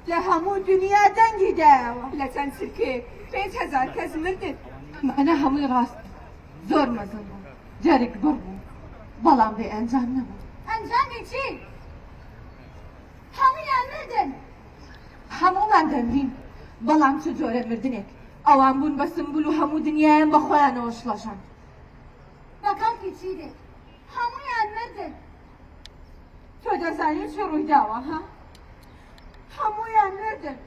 لە هەموو دنیا دەنگی دایەوە. لە چەند چرکەیەک 5000 کەس مردن. ئەمانە هەمووی ڕاست زۆر مەزن بوو، جەرگ بڕ بوو، بەڵام بێ ئەنجام نەبوو. ئەنجامی چی؟ هەموویان مردن. هەموومان دەمرین، بەڵام چ جۆرە مردنێک؟ ئەوان بوون بە سمبول و هەموو دنیایان بە خۆیانەوە شڵەژاند. بە کەڵکی چی دێت؟ هەموویان مردن. تۆ دەزانی چی ڕوویداوە ها؟ هەموویان مردن.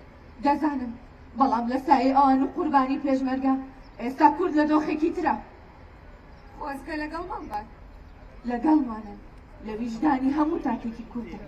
دەزانم، بەڵام لە سایەی ئەوان و قوربانی پێشمەرگە ئێستا کورد لە دۆخێکی ترە. خۆزگە لەگەڵمان بان. لەگەڵمانن، لە ویژدانی هەموو تاکێکی کوردن.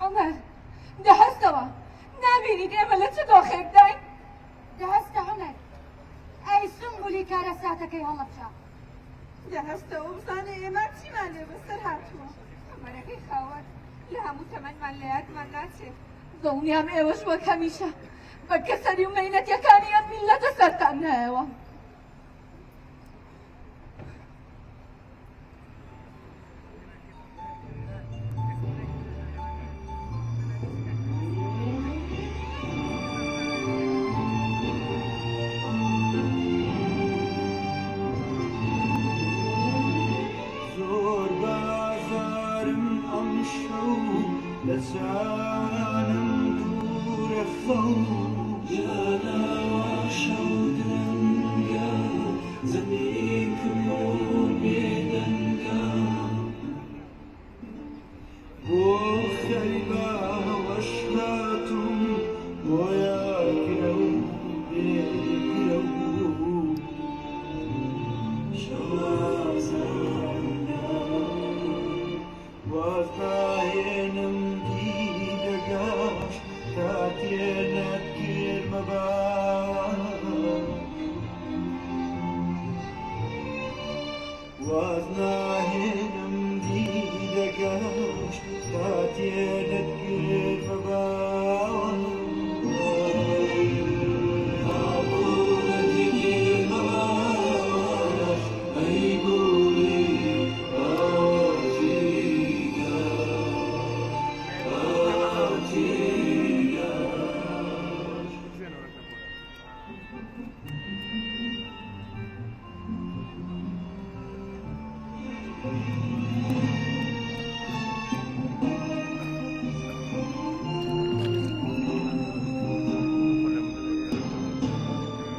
عومەر، دە هەستەوە، نابینیت ئێمە لە چ دۆخێکداین؟ دە هەستە عومەر، ئەی سومبولی کارەساتەکەی هەڵەبجە. دە هەستەوە بزانە ئێمە چیمان لێ بەسەر هاتووە. عومەرەکەی خاوەر لە هەموو تەمەنمان لە یادمان ناچێت. دڵنیام ئێوەش وەک هەمیشە بە کەسەری و مەینەتیەکانی ئەم میللەتە سەرتان نایەوە. زۆر بازارم ئەمشەو لە چاوانم دوورە خەو. جاناوە شەو درەنگە زەمینکم و بێدەنگە. بۆ خەریباوەش هاتووم بۆیە گرە و بێ گرە و. واز ناهێنم دیدەگەش تا تێنەکردمە باوان. واز ناهێنم دیدەگەش تا تێنەکردمە باوان.